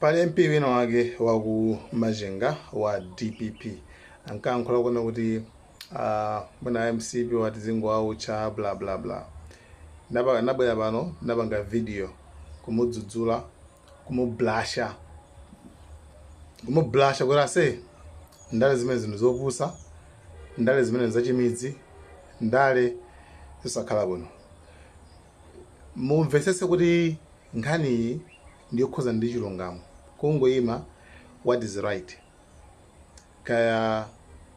Pali MP wina wake waku Machinga wa DPP ankayankhula kuona kuti mwina MCP wati zingowautcha, bla bla bla. Nabwera pano, napanga video kumudzudzula, kumublasha, kumublasha kuti ase ndale zimene zinthu zopusa, ndale zimene zachimidzi, ndale zisakhala bwino. Mumvetsetse kuti nkhaniyi ndiyokhuza ndi chilungamo, kungoyima what is right, kaya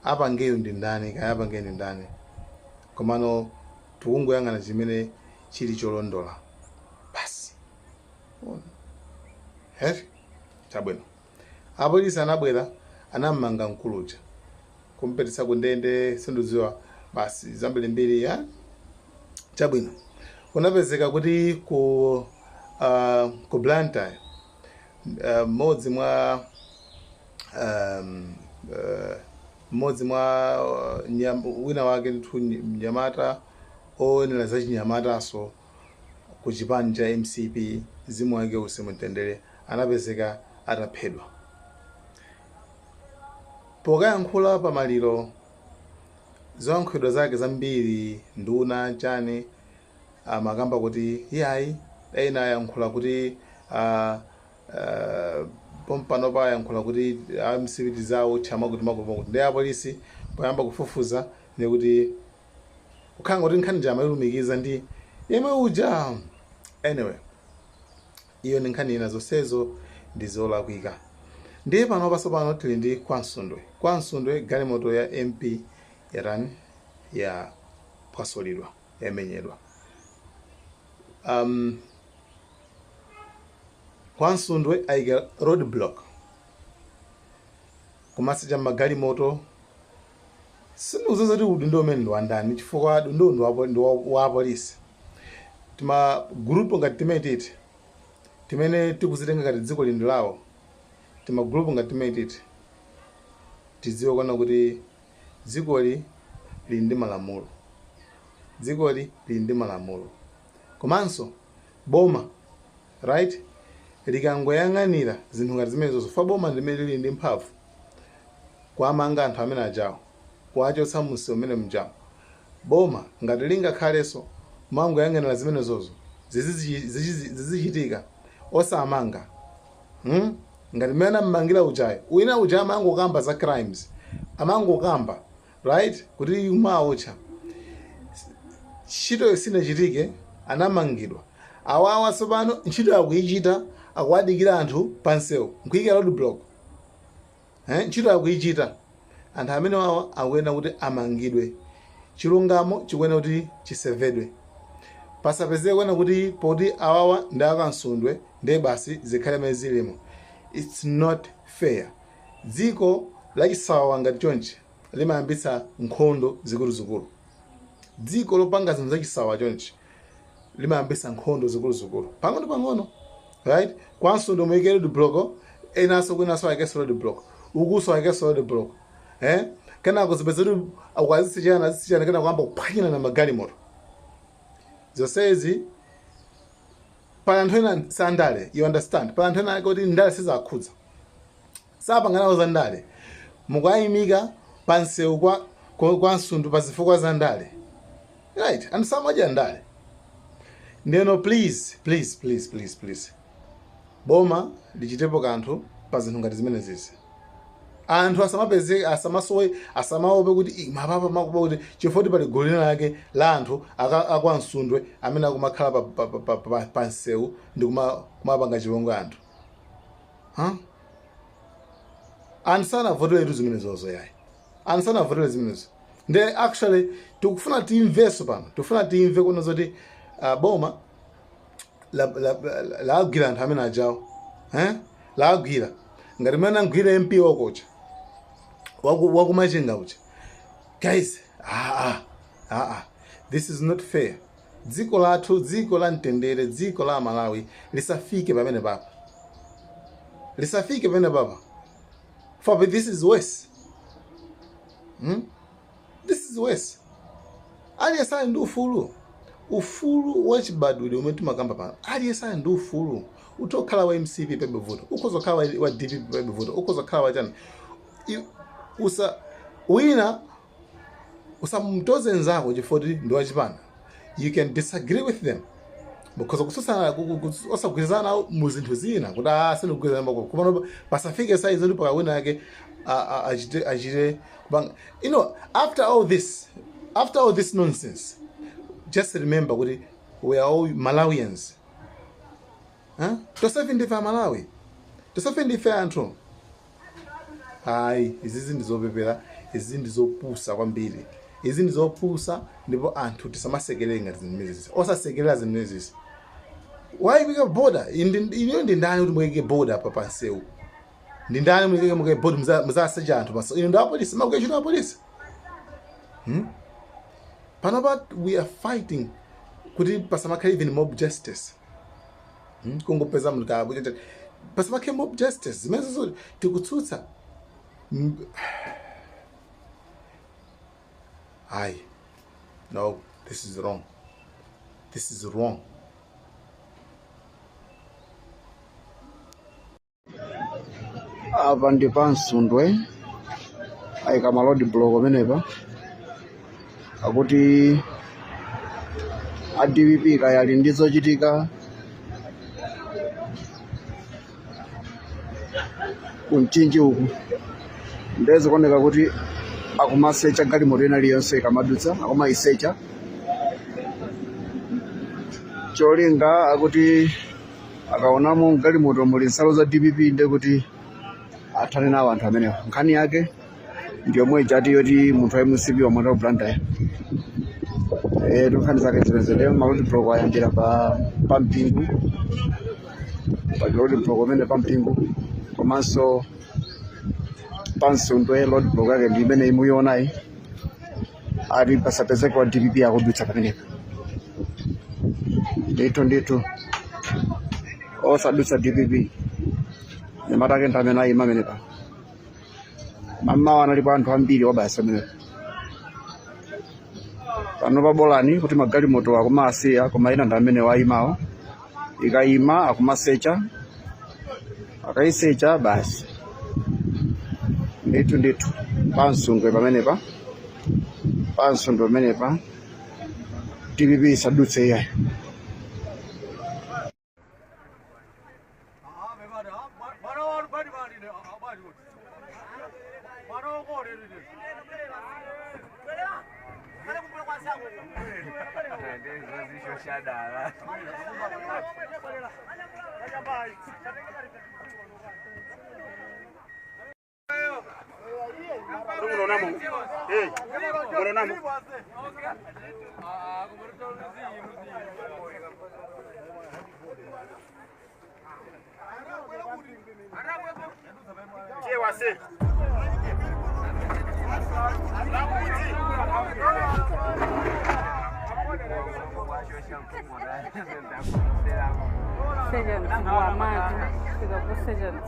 apangeyo ndi ndani, kaya apangeyo ndi ndani, komano tikungoyang'ana chimene chili cholondola basi. Heri chabwino. Apolisi anabwera, anammanga mkuluja, kumpetesa kundende, sindidziwa basi zambirimbiri ya. Chabwino, kunapezeka kuti ku Blantyre mmodzi mwa wina wake ndithu, mnyamata oonera za chinyamataso ku chipani cha MCP, mzimu wake uuse mumtendere, anapezeka ataphedwa. Pokayankhula pamaliro, zoyankhulidwa zake zambiri, nduna chani amakamba kuti iyayi, ena ayankhula kuti pompano pa ayankhula kuti MCP zawo chama kuti makuti makuti. Ndi apolisi poyamba kufufuza ndikuti kukhala kuti nkhani jama ilumikiza ndi yemwe uja. Anyway, iyo ndi nkhani ina, zonsezo ndi zolakwika. Ndiye pano pasopano tili ndi kwa Msundwe. Kwa Msundwe galimoto ya MP yatani? Yaphwasulidwa, yamenyedwa. Kwa Msundwe ayika road block kumasecha magalimoto. Sindikudziwa kuti udindo umene ndi wandani, chifukwa udindo ndi wa polisi. Tima group ngati timene titi timene tikuzitenga ngati dziko lindi lawo, tima group ngati timene titi, tidziwe kuona kuti dzikoli lili ndi malamulo, dzikoli lili ndi malamulo. Komanso boma, right, likangoyang'anira zinthu ngati zimenezo, fa boma ndimene lili ndi mphamvu kuamanga anthu amene ajawo, kuwachotsa munsewu umene mjawo. Boma ngati lingakhalenso mangoyang'anira zimenezozo zizichitika osamanga, Ngati mmene ammangira ujayo, wina uja amangokamba za crimes, amangokamba, right, kuti umawotcha, ntchitoyo sinachitike, anamangidwa. Awawa tsopano ntchito akuichita, akuwadikira anthu pansewu nkuyika road block, eh? Ntchito akuichita. Anthu amene wawa akuyenera kuti amangidwe, chilungamo chikuyenera kuti chisevedwe. Pasapezeke kuena kuti poti awawa ndi akansundwe ndiye basi zikhale mmene zilimo. It's not fair. Dziko lachisawawa ngati chonchi limayambitsa nkhondo zikuluzikulu. Dziko lopanga zinthu zachisawawa chonchi limayambitsa nkhondo zikuluzikulu pang'ono pang'ono, right? Kwa Msundwe muyike road block, enanso kwinanso ayikenso road block, ukuso ayikenso road block, eh? Kenako zipeza kuti akuazisichana azisichana, kenako kuyamba kuphwanyana na magalimoto. Zonsezi pali anthu ena sandale, you understand? Pali anthu ena ake kuti ndale sizakhudza, sapanga nawo za ndale, mukayimika pansewu kwa Msundwe pa zifukwa za ndale, right? Anthu samadya ndale. Ndeno please, please, please, please, please, boma lichitepo kanthu pa zinthu ngati zimene zizi. Anthu asamapezeke, asamasowe, asamaope kuti mapapa makupa kuti chifukwa kuti pali gulu lina lake la anthu akwa Msundwe amene akumakhala pa msewu ndi kumapanga chipongwe anthu, huh? Anthu sanavoteretu zimenezozo yayi, anthu sanavotere zimenezo. Nde actually tikufuna timvenso pano, tikufuna timve kuona zoti boma lagwira anthu amene ajawo, eh? Lagwira ngati mmene angwira MP wakocha wakumachinga uja. Guys, ah, ah, ah, ah. This is not fair. Dziko lathu, dziko la mtendere, dziko la Malawi lisafike pamene papa, lisafike pamene papa. For this is worse, This is worse. Aliyense ali ndi ufulu, ufulu wachibadwidwe umene timakamba pano. Aliyense ali ndi ufulu. Utha kukhala wa MCP, palibe vuto. Ukhoza kukhala wa DPP, palibe vuto. Ukhoza kukhala wa chani. Usa wina usamtoze nzako chifukwa kuti ndi wachipani. You can disagree with them, because kususana, osagwirizana nawo mu zinthu zina, kuti a sindikugwirizana nako, komano pasafike size kuti paka wina ake achite kupanga. After all this nonsense, just remember kuti we are all Malawians, huh? Tosefe ndife Amalawi, tosefe ndife anthu. Hayi, izizi ndizopepera, izizi ndizopusa kwambiri, izi ndizopusa. Ndipo anthu tisamasekerere ngati zimenezi, osasekerera zimenezi. Why kuika border? Iniyo ndi ndani kuti muyike border pa pansewu? Ndi ndani muyike border, muzaseja anthu pansewu? Ino ndi apolisi, makuya chito apolisi, Panopa we are fighting kuti pasamakhale even mob justice, Kungopeza munthu kabucha, pasamakhale mob justice. Zimene zoti tikutsutsa. Ayi, no, this is wrong, this is wrong. Apa ndi pa Msundwe, ayika ma road block pamenepa, akuti a DPP kaya ali ndi zochitika ku Mchinji uku, ndiye zikuoneka kuti akumasecha galimoto ina iliyonse ikamadutsa, akumayisecha cholinga akuti akaonamo galimoto muli nsalu za DPP ndiye kuti athane nawo anthu amenewa. Nkhani yake ndi yomwe ijati yoti munthu wa MCP wamwalira ku Blantyre. Nkhani zake zimenezi. Ndiye ma road block ayambira pa Mpingu, pa road block amene pa Mpingu komanso pa Msundwe. Road block yake ndi imene mukuyionayi, ati pasapezeke wa DPP akudutsa pamenepa. Ndithu ndithu, osadutsa DPP. Anyamata ake ndi amene ayima amenepa. Mamawa analipo anthu ambiri wabasi amenepa. Pano pabolani kuti magalimoto akumasiya, koma ena ndi amene wayimawo, ikayima akumasecha, akayisecha basi. Ndithu ndithu, pa Msundwe pamenepa, pa Msundwe pamenepa, DPP isadutse iyayi. Sergeant Wamadi, fika ku Sergeant.